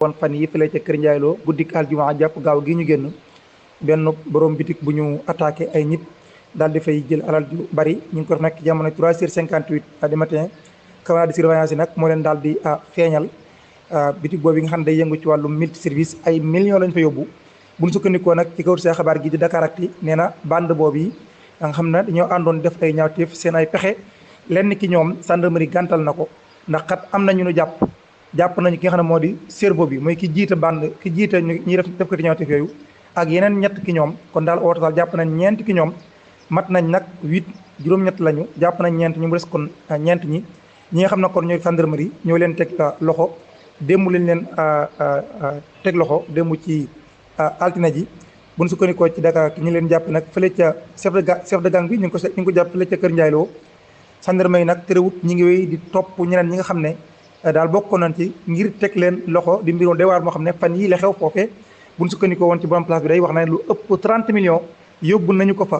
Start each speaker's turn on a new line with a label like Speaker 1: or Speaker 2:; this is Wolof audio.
Speaker 1: woon fan yi fële ca Kër Ndiaye Lo guddik aljuma jàpp gaaw gi ñu génn benn borom bitik bu ñu attaqué ay nit daal di fay jël alal ju bari ñu ngi ko def nag jamono 3h58 du matin caméra de surveillance yi nag moo leen daal di feeñal bitik boobu nga xam ne day yëngu ci wàllu multi service ay millions lañ fa yóbbu buñ sukkandikoo nag ci kaw see xabaar gi di Dakaractu nee na bande boobu yi nga xam ne dañoo àndoon def ay ñaawteef seen ay pexe lenn ki ñoom gendarmerie gàntal na ko ndax kat am na ñu nu jàpp nañu ki nga xam ne moo di cerveau bi mooy ki jiite bande ki jiite ñi def ko ci ñaawteef yooyu ak yeneen ñett ki ñoom kon daal au total jàpp nañ ñeent ki ñoom mat nañ nag 8 juróom-ñett lañu jàpp nañ ñeent ñu mu des kon ñeent ñi nga xam ne kon ñooy gendarmerie ñoo leen teg loxo démb lañ leen teg loxo démb ci altine ji buñ sukkandikoo ci Dakar ñi leen jàpp nag fële ca chef de gang bi ñu ngi ko jàpp fële ca Kër Ndiaye Lo gendarmerie nag terewut ñi ngi wéy di topp ñeneen ñi nga xam ne daal bokkoon nañ ci ngir teg leen loxo di mbiroon day waar moo xam ne fan yii la xew foofee buñ sukkandikoo woon ci borom place bi day wax na ne lu ëpp 30 millions yóbbu nañu ko fa